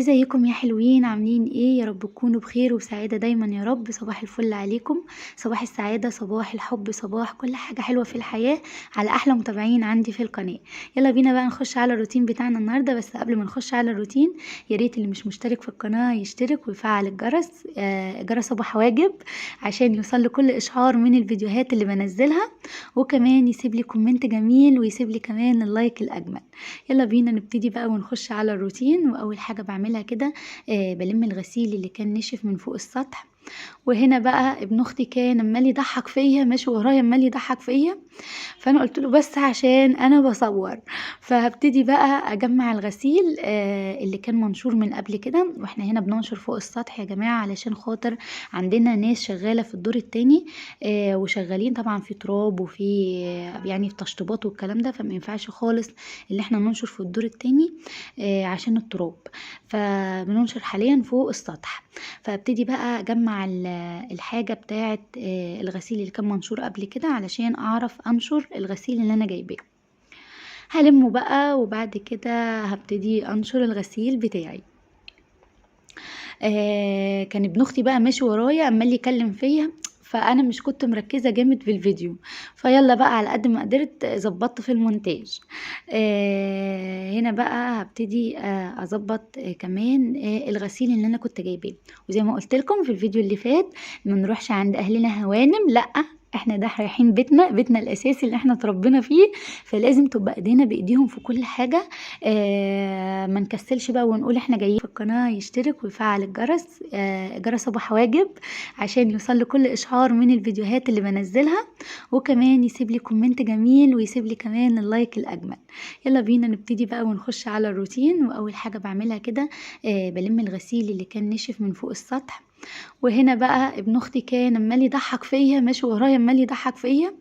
ازيكم يا حلوين؟ عاملين ايه؟ يا رب تكونوا بخير وسعادة دايما يا رب. صباح الفل عليكم، صباح السعادة، صباح الحب، صباح كل حاجة حلوة في الحياة على احلى متابعين عندي في القناة. يلا بينا بقى نخش على الروتين بتاعنا النهاردة. بس قبل ما نخش على الروتين، يا ريت اللي مش مشترك في القناة يشترك ويفعل الجرس، جرس ابو حواجب، عشان يوصل لكل اشعار من الفيديوهات اللي بنزلها، وكمان يسيب لي comment جميل ويسيب لي كمان ال like الاجمل. يلا بينا نبتدي بقى ونخش على الروتين. واول حاجة بعملها كده، بلم الغسيل اللي كان نشف من فوق السطح. وهنا بقى ابن اختي كان عمال يضحك فيا، ماشي ورايا عمال يضحك فيا، فانا قلت له بس عشان انا بصور. فهبتدي بقى اجمع الغسيل اللي كان منشور من قبل كده. واحنا هنا بننشر فوق السطح يا جماعة علشان خاطر عندنا ناس شغالة في الدور التاني، وشغالين طبعا في تراب وفي يعني في تشطيبات والكلام ده، فما ينفعش خالص اللي احنا ننشر في الدور التاني عشان التراب، فبننشر حاليا فوق السطح. فابتدي بقى اجمع الحاجة بتاعه الغسيل اللي كان منشور قبل كده علشان اعرف انشر الغسيل اللي انا جايباه. هلمه بقى وبعد كده هبتدي انشر الغسيل بتاعي. كان ابن اختي بقى ماشي ورايا عمال يكلم فيا، فانا مش كنت مركزه جامد في الفيديو، فيلا بقى على قد ما قدرت ظبطت في المونتاج. هنا بقى هبتدي اظبط كمان الغسيل اللي انا كنت جايباه. وزي ما قلت لكم في الفيديو اللي فات، ما نروحش عند اهلنا هوانم، لا احنا ده رايحين بيتنا، بيتنا الاساسي اللي احنا اتربينا فيه، فلازم تبقى ايدينا بايديهم في كل حاجة. ما نكسلش بقى ونقول احنا جايين. في القناة يشترك ويفعل الجرس، جرس ابو حواجب، عشان يوصل لكل اشعار من الفيديوهات اللي بنزلها، وكمان يسيب لي comment جميل ويسيب لي كمان ال like الاجمل. يلا بينا نبتدي بقى ونخش على الروتين. واول حاجة بعملها كده، بلم الغسيل اللي كان نشف من فوق السطح. وهنا بقى ابن اختي كان عمال يضحك فيا، ماشي ورايا عمال يضحك فيا،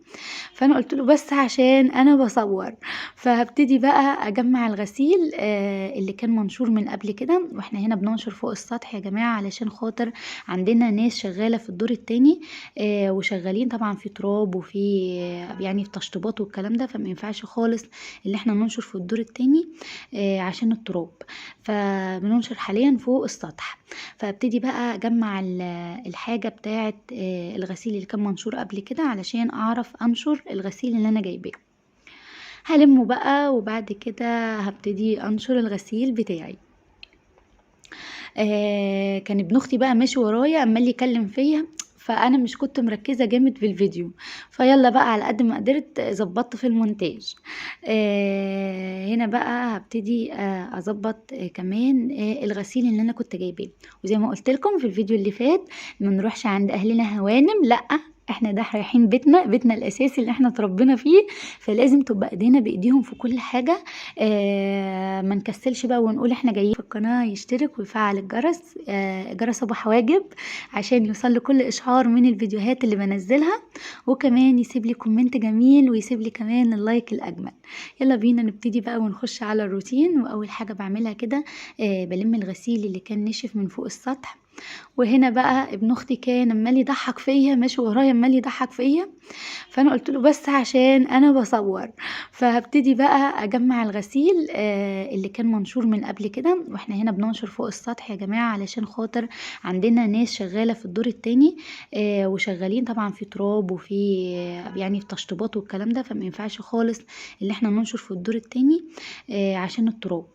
فانا قلت له بس عشان انا بصور. فهبتدي بقى اجمع الغسيل اللي كان منشور من قبل كده. واحنا هنا بننشر فوق السطح يا جماعة علشان خاطر عندنا ناس شغالة في الدور التاني، وشغالين طبعا في تراب وفي يعني في تشطيبات والكلام ده، فما ينفعش خالص اللي احنا ننشر في الدور التاني عشان التراب، فبننشر حاليا فوق السطح. فابتدي بقى اجمع الحاجة بتاعه الغسيل اللي كان منشور قبل كده علشان اعرف انشر الغسيل اللي انا جايباه. هلمه بقى وبعد كده هبتدي انشر الغسيل بتاعي. كان ابن اختي بقى ماشي ورايا عمال يكلم فيا، فانا مش كنت مركزه جامد في الفيديو، فيلا بقى على قد ما قدرت ظبطت في المونتاج. هنا بقى هبتدي اظبط كمان الغسيل اللي انا كنت جايباه. وزي ما قلت لكم في الفيديو اللي فات، ما نروحش عند اهلنا هوانم، لا احنا ده رايحين بيتنا، بيتنا الاساسي اللي احنا اتربينا فيه، فلازم تبقى ايدينا بايديهم في كل حاجة. ما نكسلش بقى ونقول احنا جايين. في القناة يشترك ويفعل الجرس، جرس ابو حواجب، عشان يوصل لكل اشعار من الفيديوهات اللي بنزلها، وكمان يسيب لي comment جميل ويسيب لي كمان ال like الاجمل. يلا بينا نبتدي بقى ونخش على الروتين. واول حاجة بعملها كده، بلم الغسيل اللي كان نشف من فوق السطح. وهنا بقى ابن اختي كان عمال يضحك فيا، ماشي ورايا عمال يضحك فيا، فانا قلت له بس عشان انا بصور. فهبتدي بقى اجمع الغسيل اللي كان منشور من قبل كده. واحنا هنا بننشر فوق السطح يا جماعة علشان خاطر عندنا ناس شغالة في الدور التاني، وشغالين طبعا في تراب وفي يعني في تشطيبات والكلام ده، فما ينفعش خالص اللي احنا ننشر في الدور التاني عشان التراب.